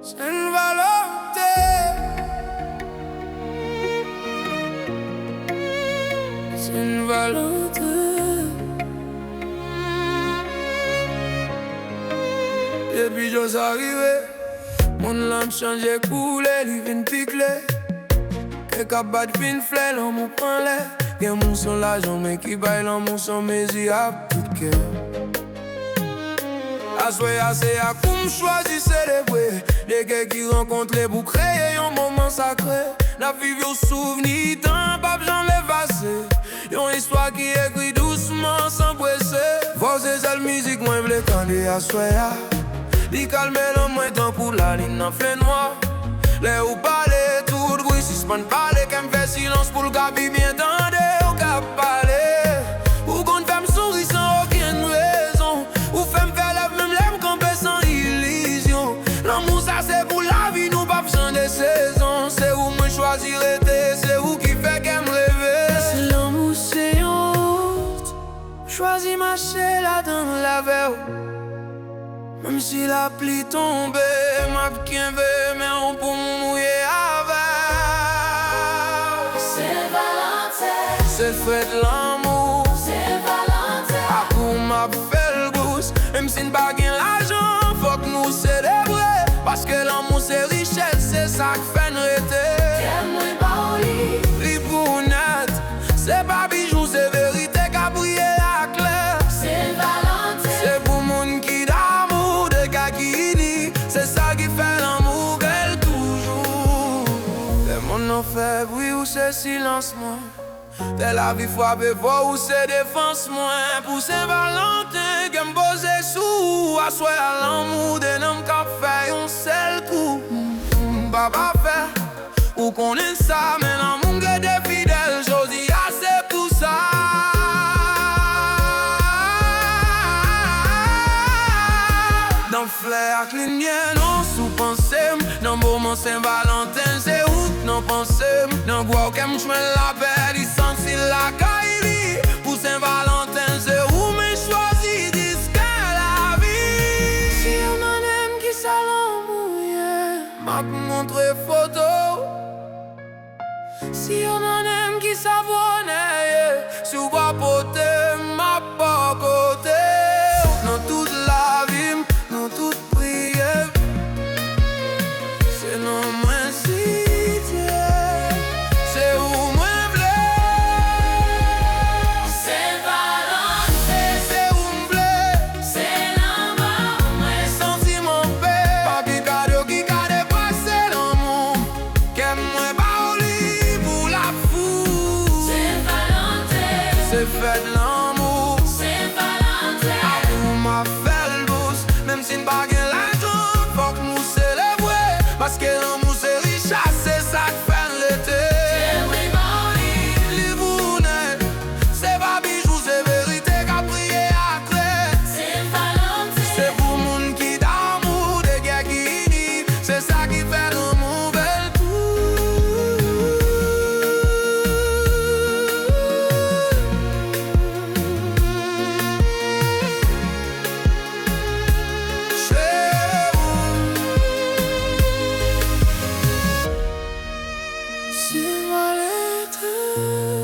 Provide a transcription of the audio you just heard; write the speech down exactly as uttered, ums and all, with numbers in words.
Sen Valanten. Sen Valanten. Depi jou sa rive, monn lan chanje koulè, li vin pi klè. Kè k ap bat vin flè, lanmou pran lè. Gen moun se lajan, men ki bay lanmou se mezi a tout kè. Aswè a se ak ou m chwazi selebre. De kè ki rankontre pou kreye yon moman sakre. N ap viv yon souvni tan p ap janm efase. Yon istwa ki ekri dousman, san prese. Vwa w se sèl mizik mwen vle tande aswè a. Li kalme nanm mwen tankou lalin nan fennwa. Lè ou pale, tout bri sispann pale. Kè m fè silans pou l ka pi byen tande w k ap pale. Ou konn fè m souri san okenn rezon. Ou fè m fè lèv menm lè m kanpe san ilizyon. Lanmou sa se pou lavi, nou p ap chanje sezon. Se ou mwen chwazi rete, se ou ki fè kè m reve. Lanmou se yon wout, chwazi mache ladan l avè w. Menm si lapli tonbe, m ap kenbe men w pou m mouye avè w. Sen Valanten. Se fèt lanmou. Sen Valanten. Ak ou m ap fè l gous. Menm si n pa gen lajan, fòk nou selebre. Paske lanmou se richès, se sa k fè n rete. Kè mwen ba w li. Li pou w nèt. Se pa bijou, se verite k ap briye aklè. Sen Valanten. Se pou moun ki damou, de kè ki ini. Se sa ki fè lanmou bèl toujou. Lè monn nan fè bri, ou se silans mwen. Lè lavi frape fò, ou se defans mwen. Pou Sen Valanten, kè m poze sou ou. Aswè a lanmou de nanm k ap fè yon sèl kou. M pa pafè, ou konnen sa, men lanmou m rete fidèl. Jodi a se pou sa. Nan flè ak limyè, non, sou panse m. Nan moman Sen Valanten, se ou k nan panse m. Nan bra w kè m jwenn lapè, li santi l lakay li. Pou Sen Valanten, se ou men chwazi diskè lavi. Si w mande m kisa lanmou ye, m ap montre foto w. Si yo mande m kisa bonè ye, si w pa pote m, m ap bò kote w. Nan tout lavi m, nan tout priyè m, se nan mwen sitye. Se ou mwen vle. Sen Valanten. Se ou m vle. Se nan ba mwen. Santi m anpe. Pa gen kado ki ka depase lanmou. Kè mwen ba w li pou l ap fou. Sen Valanten. Se fèt lanmou. Sen Valanten. Ak ou m ap fè l dous. Menm si n pa gen lajan, fòk nou selebre. Paske lanmou se richès, se sa k fè n rete. Kè mwen ba w li. Li pou w nèt. Se pa bijou, se verite k ap briye aklè. Sen Valanten. Se pou moun ki damou, de kè ki ini. Se sa ki fè lanmou bèl tou. Se ou. Sen Valanten.